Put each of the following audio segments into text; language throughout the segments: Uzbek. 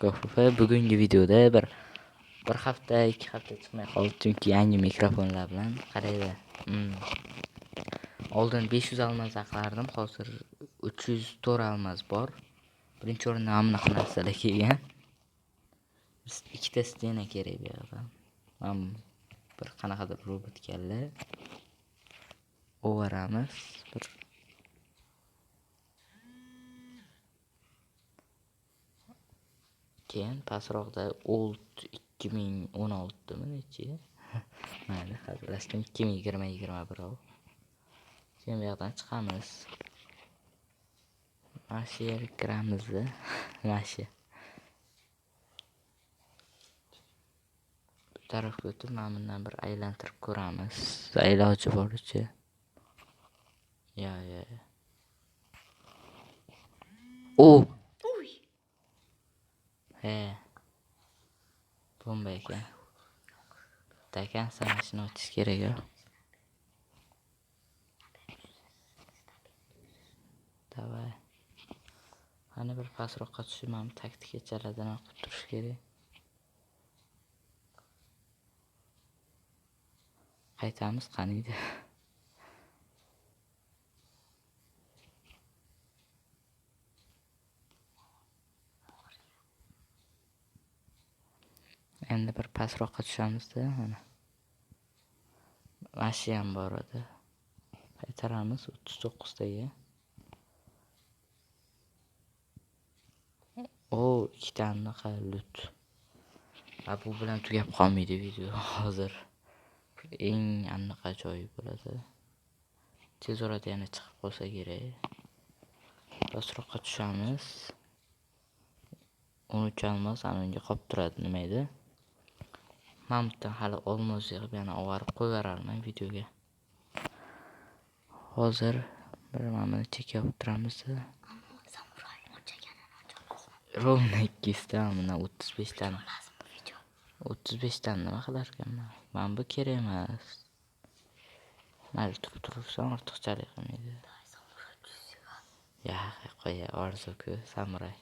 KFF. Bugungi videoda bir hafta, 2 hafta chiqmay qoldi, chunki yangi mikrofonlar bilan qaranglar. Oldin 500 almaz aqlardim, hozir 304 almaz bor. Birinchi o'rinda mana bunaqa narsalar kelgan. Ikkita stena kerak bu yoqdan. Mana bir qanaqadir robot kalla. O'varamiz bir. Keyin pastroqda old 2016 mi nechi? Mayli, hazillashdim. 2020 21 ov. Keyin bu yoqdan chiqamiz. Mana shu yerga kiramiz. Mana shu. Bu tarafga o'tib, mana bundan bir aylantirib ko'ramiz. Iloji boricha. Ya, ya, ya. O! Uy. He. Bomba ekan. Takansa mana shuni ochish kerak-ku. Davay. Qani bir pastroqqa tushib, mana bu taktikachalardan ham qilib turish kerak. Qaytamiz qaniydi. Endi bir pastroqqa tushamiz-da, mana. Mana shu ham bor edi. Qaytaramiz 39 taga. O, ikkita anaqa lut. Ha, bu bilan tugab qolmaydi video hozir. Eng anaqa joyi bo'ladi. Tez orada yana chiqib qolsa kerak. Pastroqqa tushamiz. 13 olmos ana unga qolib turadi, nima edi? Mamutdan hali olmos yig'ib yana ovarib qo'yarman videoga. Hozir bir mana buni chekib turamiz. Samuray o'chaganini ochamiz. Ровно 200 ta, bundan 35 tani. Video. 35 tani nima qilar ekanman? Mana bu kerak emas. Mayli, turib turursan, ortiqchalik qilmaydi. Ya, qo'ya, orzu-ku, samuray.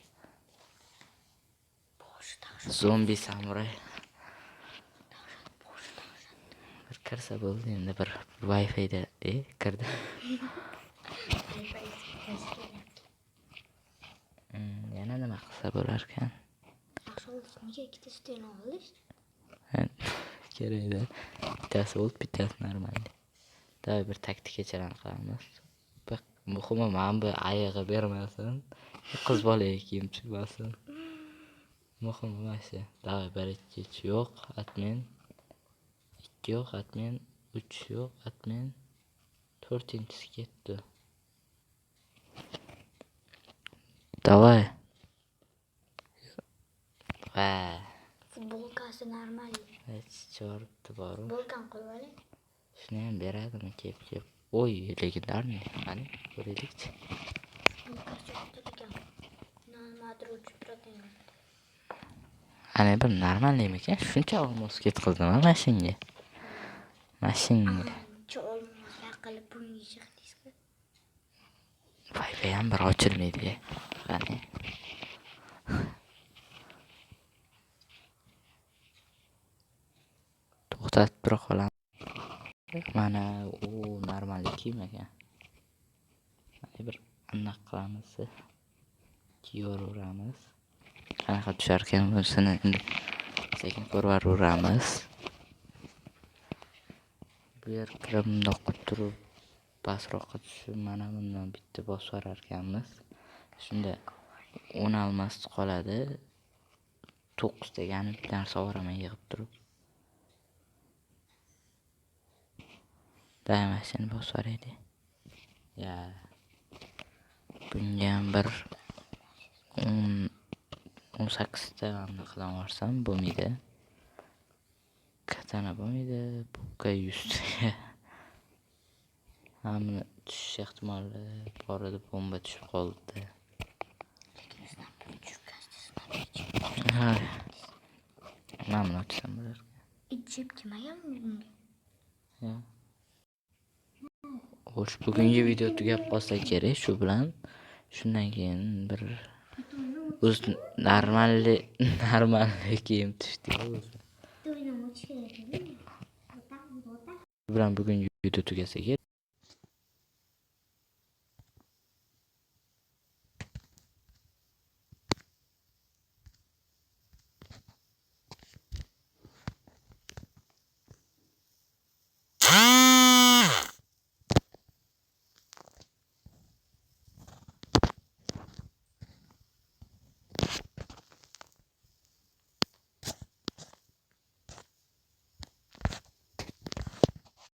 Zombi samuray. Bir kirsa bo'ldi endi bir Wi-Fi'da, kirdi. Yana nima qilsa bo'larkan? Yaxshi oldik, nega ikkita stena oldik? Kerakda. Bittasi bo'ldi, bittasi normal. Davay bir taktikachalarni qilamiz. Bir muhimi mana bu ayig'i bermasin. Qiz bolaga kiyim tushmasin. Muhimi mana shu. Davay 1 2 3 yo'q, admin. 2 yo'q, admin. 3 yo'q, admin. 4-inchisi ketdi. Davay. Va. Futbolkasi normal. Hech choribdi boru. Futbolkani qo'yib oling. Shuni ham beradimi kelib-kelib? Oy, legendarniy. Qani, ko'raylikchi. Futbolkasi yo'q ekan. Nimadir o'chib turadigan. Ana bir normalniymikan? Shuncha olmos ketqizdimi mashinga? Mashinga. Ancha olmoslar qilib bunga yig'dingiz-ku. Wi-Fi ham bir ochilmaydi. Qani. To'xtatib tura qolamiz. Mana u normal kiyim ekan. Mana bir aniq qilamiz. Kiyaveramiz. Qanaqa tushar ekan bunisini endi sekin ko'raveramiz. Bu yer kirib bundoq qilib turib pastroqqa tushib mana bundan bitta bosib yuborar ekanmiz. Shunda 10 almos qoladi. 9 degani bitta narsa ovoraman yig'ib turib. Dai mashina bosib yuboraylik. Ya. Bunga ham bir 18 ta anaqadan orsam bo'lmaydi. Katana bo'lmaydi, buka 100 ta. Hamma tushish ehtimoli bor edi, bomba tushib qoldi. Ha. Mana buni ochsam bo'lar. Ichib kelmaganmi bunga? Ya. Xo'sh, bugungi video tugab qolsa kerak shu bilan. Shundan keyin bir O'zi нормальный, нормальный kiyim tushdi o'zi. To'yni ochish kerak. Вот так, вот так. Bilan bugun video tugasa kerak.